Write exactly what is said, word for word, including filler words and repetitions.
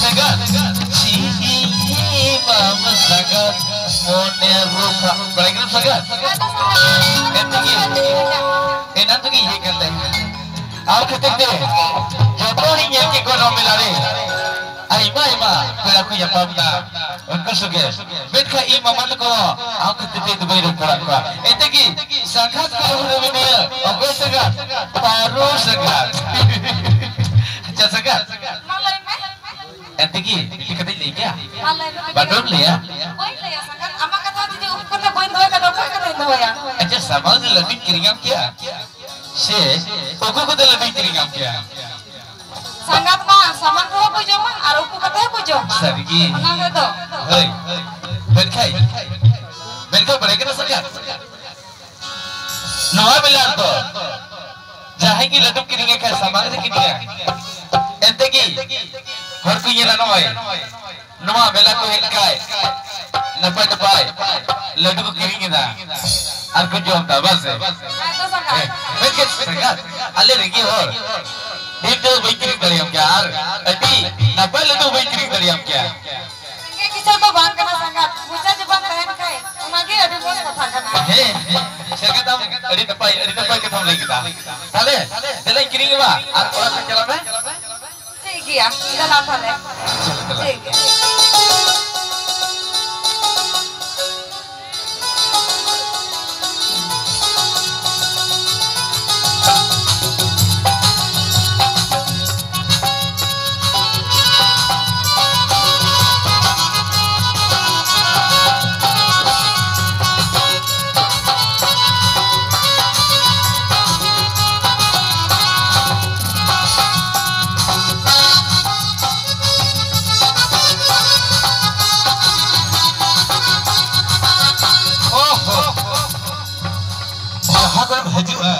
ᱥᱟᱸᱜᱟᱛ, ᱪᱮᱫ ᱤᱧ ᱮᱢᱟᱢ ᱥᱟᱸᱜᱟᱛ, ᱢᱚᱱᱮ ᱨᱚᱯᱷᱟ᱾ ᱵᱟᱲᱟᱭ ᱠᱟᱱᱟᱢ ᱥᱟᱸᱜᱟᱛ? ᱮᱱᱛᱮ ᱜᱮ, ᱮᱱᱟᱱ ᱛᱮᱜᱮ ᱤᱭᱟᱹ ᱠᱟᱱ ᱛᱟᱦᱮᱸ᱾ ᱟᱢ ᱠᱷᱟᱹᱛᱤᱨ ᱛᱮ ᱡᱚᱛᱚ ᱦᱚᱲᱤᱧ ᱧᱮᱞ ᱠᱮᱫ ᱠᱚᱣᱟ ᱱᱚᱣᱟ ᱢᱮᱞᱟ ᱨᱮ᱾ ᱟᱭᱢᱟ, ᱟᱭᱢᱟ ᱯᱮᱲᱟ ᱠᱚ ᱧᱟᱯᱟᱢ ᱮᱱᱟ, ᱩᱱᱠᱩ ᱥᱚᱸᱜᱮ᱾ ᱢᱮᱱᱠᱷᱟᱱ ᱤᱧ ᱢᱟᱢᱟ ᱛᱟᱠᱚ ᱟᱢ ᱠᱷᱟᱹᱛᱤᱨ ᱛᱮ ᱫᱚ ᱵᱟᱹᱧ ᱨᱚᱯᱚᱲᱟᱫ ᱠᱚᱣᱟ᱾ ᱮᱱᱛᱮ ᱜᱮ ᱥᱟᱸᱜᱟᱛ ᱠᱚ ᱦᱩᱭ ᱢᱮᱱᱟᱭᱟ, ᱚᱠᱚᱭ ᱥᱟᱸᱜᱟᱛ? ᱯᱟᱹᱨᱩ ᱥᱟᱸᱜᱟᱛ᱾ ᱟᱪᱪᱷᱟ ᱥᱟᱸᱜᱟᱛ᱾ ᱢᱟ ᱞᱟᱹᱭ ᱢᱮ᱾ ᱮᱱᱛᱮ ᱜᱮ ᱢᱤᱫᱴᱤᱡ ᱠᱟᱛᱷᱟᱧ ᱞᱟᱹᱭ ᱠᱮᱭᱟ᱾ ᱢᱟ ᱞᱟᱹᱭ ᱢᱮ᱾ ᱵᱟᱰᱚᱢ ᱞᱟᱹᱭᱟ? ᱵᱟᱹᱧ ᱞᱟᱹᱭᱟ ᱥᱟᱸᱜᱟᱛ᱾ ᱟᱢᱟᱜ ᱠᱟᱛᱷᱟ ᱡᱩᱫᱤ ᱩᱠᱩ ᱠᱟᱛᱮ ᱵᱟᱹᱧ ᱫᱚᱦᱚᱭ ᱠᱷᱟᱱ ᱫᱚ ᱚᱠᱚᱭ ᱠᱟᱛᱮᱧ ᱫᱚᱦᱚᱭᱟ? ᱟᱪᱪᱷᱟ, ᱥᱟᱢᱟᱝ ᱨᱮ ᱞᱟᱹᱰᱩᱧ ᱠᱤᱨᱤᱧᱟᱢ ᱠᱮᱭᱟ ᱥᱮ ᱩᱠᱩ ᱠᱟᱛᱮ ᱞᱟᱹᱰᱩᱧ ᱠᱤᱨᱤᱧᱟᱢ ᱠᱮᱭᱟ? ᱥᱟᱸᱜᱟᱛ ᱢᱟ ᱥᱟᱢᱟᱝ ᱨᱮᱦᱚᱸ ᱠᱚ ᱡᱚᱢᱟ ᱟᱨ ᱩᱠᱩ ᱠᱟᱛᱮ ᱦᱚᱸ ᱠᱚ ᱡᱚᱢᱟ᱾ ᱥᱟᱹᱨᱤᱜᱮ? ᱚᱱᱟ ᱨᱮᱫᱚ᱾ ᱦᱳᱭ᱾ ᱢᱮᱱᱠᱷᱟᱡ, ᱢᱮᱱᱠᱷᱟᱡ ᱵᱟᱲᱟᱭ ᱠᱟᱱᱟ ᱥᱟᱸᱜᱟᱛ? ᱱᱚᱣᱟ ᱢᱮᱞᱟ ᱨᱮᱫᱚ ᱡᱟᱦᱟᱸᱭ ᱜᱮ ᱞᱟᱹᱰᱩᱢ ᱠᱤᱨᱤᱧ ᱟᱭ ᱠᱷᱟᱡ ᱥᱟᱢᱟᱝ ᱨᱮ ᱠᱤᱨᱤᱧᱟ᱾ ᱮᱱᱛᱮ ᱜᱮ ᱦᱚᱲ ᱠᱚ ᱧᱮᱞᱟ ᱱᱚᱜᱼᱚᱭ᱾ ᱱᱚᱣᱟ ᱢᱮᱞᱟ ᱠᱚ ᱦᱮᱡ ᱞᱮᱠᱷᱟᱡ ᱱᱟᱯᱟᱭ ᱱᱟᱯᱟᱭ ᱞᱟᱹᱰᱩ ᱠᱚ ᱠᱤᱨᱤᱧ ᱮᱫᱟ ᱟᱨ ᱠᱚ ᱡᱚᱢ ᱮᱫᱟ, ᱵᱟᱝ ᱥᱮ? ᱦᱮᱸ ᱛᱚ ᱥᱟᱸᱜᱟᱛ᱾ ᱦᱮᱸ, ᱢᱮᱱᱠᱷᱟᱱ ᱥᱟᱸᱜᱟᱛ, ᱟᱞᱮ ᱨᱮᱸᱜᱮᱡ ᱦᱚᱲ ᱰᱷᱮᱨ ᱫᱚ ᱵᱟᱹᱧ ᱠᱤᱨᱤᱧ ᱫᱟᱲᱮᱭᱟᱢ ᱠᱮᱭᱟ ᱟᱨ ᱟᱹᱰᱤ ᱱᱟᱯᱟᱭ ᱞᱟᱹᱰᱩ ᱵᱟᱹᱧ ᱠᱤᱨᱤᱧ ᱫᱟᱲᱮᱭᱟᱢ ᱠᱮᱭᱟ᱾ ᱨᱮᱸᱜᱮᱡ ᱠᱤᱥᱟᱹᱬ ᱫᱚ ᱵᱟᱝ ᱠᱟᱱᱟ ᱥᱟᱸᱜᱟᱛ, ᱢᱚᱪᱟ ᱡᱮ ᱵᱟᱝ ᱛᱟᱦᱮᱱ ᱠᱷᱟᱡ ᱚᱱᱟᱜᱮ ᱟᱹᱰᱤ ᱢᱚᱡᱽ ᱠᱟᱛᱷᱟ ᱠᱟᱱᱟ᱾ ᱦᱮᱸ, ᱥᱟᱸᱜᱟᱛ ᱟᱢ ᱟᱹᱰᱤ ᱱᱟᱯᱟᱭ, ᱟᱹᱰᱤ ᱱᱟᱯᱟᱭ ᱠᱟᱛᱷᱟᱢ ᱞᱟᱹᱭ ᱠᱮᱫᱟ᱾ ᱛᱟᱦᱞᱮ ᱫᱮᱞᱟᱧ ᱠᱤᱨᱤᱧ ᱟᱢᱟ ᱟᱨ ᱚᱲᱟᱜ ᱛᱮ ᱪᱟᱞᱟᱜ ᱢᱮ᱾ ᱴᱷᱤᱠ ᱜᱮᱭᱟ, ᱪᱟᱞᱟᱜ ᱛᱟᱦᱞᱮ᱾ ᱪᱚᱞᱚ, ᱪᱚᱞᱚ᱾ ᱴᱷᱤᱠ ᱜᱮᱭᱟ᱾ ᱚᱦᱚ᱾ ᱡᱟᱦᱟᱸ ᱠᱚᱨᱮᱢ ᱦᱤᱡᱩᱜᱼᱟ,